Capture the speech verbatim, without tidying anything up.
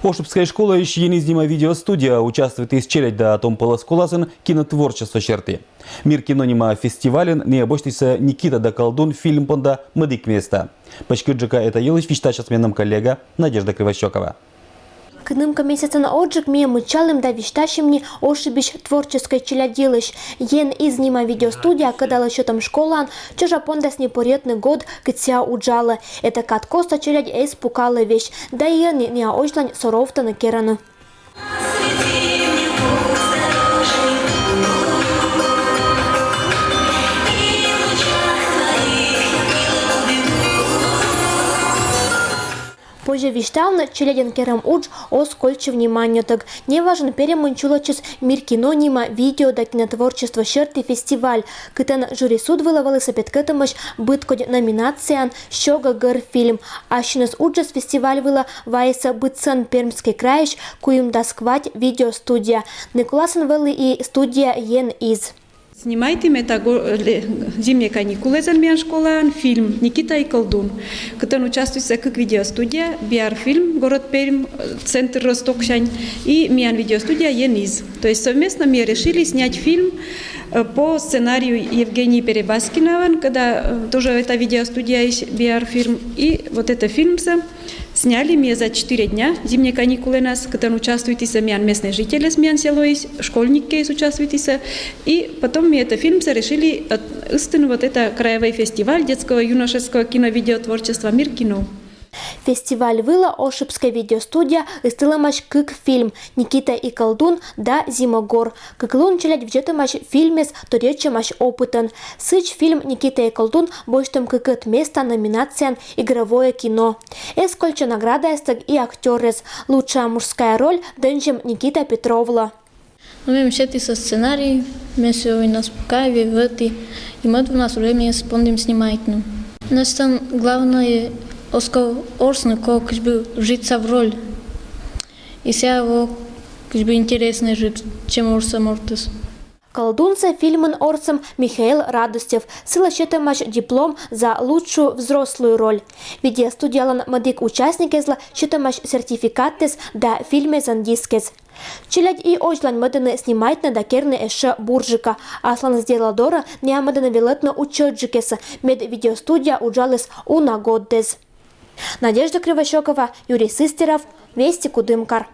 Ошибскӧй школаысь енэз нима видеостудия участвуйтіс челядь да том пӧлӧс коласын кинотворчество серти. «Мир кино» нима фестивальын найӧ босьтісны «Никита да колдун» фильм понда мӧдик места. Пӧсь кыдзкӧ это йылысь висьтасяс менам коллега Надежда Кривощёкова. Кымын кӧ месяцӧн озджык ми мыччалім да висьтасим ни ошибысь творческӧй челядь йылысь. «Енэз» нима видеостудия кӧдалӧ сьӧтӧм школаын, чӧжа пондас ни поръётны год, кыдз сійӧ уджалӧ. Это кад костӧ челядь эз пукалӧ весь, да и ӧні найӧ озьлань соровтӧны керӧны. Позьӧ висьтавны, челядьӧн керӧм удж оз кольччыв ниманньӧтӧг. Неважӧн перемын чулӧдчис «Мир кино» нима видео да кинотворчество серти фестиваль, кытӧн жюри суд вылӧ вӧлісӧ петкӧдтӧмӧсь быдкодь номинацияын сё гӧгӧр фильм. Ассьыныс уджыс фестиваль вылӧ вайисӧ быдсӧн Пермскӧй крайысь куимдас квайт видеостудия. Найӧ коласын вӧлі и студия «Енэз». Снимайтім это го-, ле-, зимнӧй каникулъясын миян школаын фильм «Никита и колдун», кытӧн участвуйтісны кык видеостудия: «Би ар фильм», город Пермь, э, центр Ростоксянь, и миян видеостудия «Енэз». То есть совместно ми решили снять фильм, э, по сценарию Евгении Перебаскиновой, когда, э, тоже это видеостудия из «Би ар фильм». И вот это фильм сняли ми за четыре дня зимнӧй каникулъяс, кытӧн участвуйтісны миян местнӧй жительяс, миян селоысь, школьникъяс участвуйтісны. И потом ми это фильмсӧ решили от-, ыстыны вот это краевой фестиваль детского юношеского киновидеотворчества «Мир кино». Фестиваль вылӧ ошибскӧй видеостудия ыстылӧмаӧсь кык фильм: «Никита и колдун» да «Зимогор». Кык лун челядь видзӧдӧмаӧсь фильмъяс торйӧдчӧмаӧсь опытӧн. Сідз, фильм «Никита и колдун» босьтӧм кыкӧд места номинацияын «Игровое кино». Эз кольччы наградаястӧг и актёръяс. Лучшая мужская роль дӧнзьӧм Никита Петровлы. Но мем сетісны сценарий, ме сійӧс успокаивала, и мӧд лунас уже ми сійӧс пондім снимайтны. Но сэтшӧм главнӧй оз ков орсны, ков кыдз бы вжиться в роль. И сійӧ во кыдз бы интереснӧйджык, чем орсӧ мортыс. «Колдунсӧ» фильмын орсӧм Михаил Радостев. Сылы сетӧмаӧсь диплом за лучшую взрослую роль. Видеостудиялӧн мӧдик участникъяслы сетӧмаӧсь сертификатъяс да фильмъясӧн дискъяс. Челядь и озьлань мӧдӧны снимайтны да керны ещӧ бурджыка. Асланыс дело дорӧ найӧ мӧдӧны велӧтны уджтӧгъясӧ, мед видеостудия уджаліс уна годдэс. Надежда Кривощёкова, Юрий Сыстеров, «Вести», Кудымкар.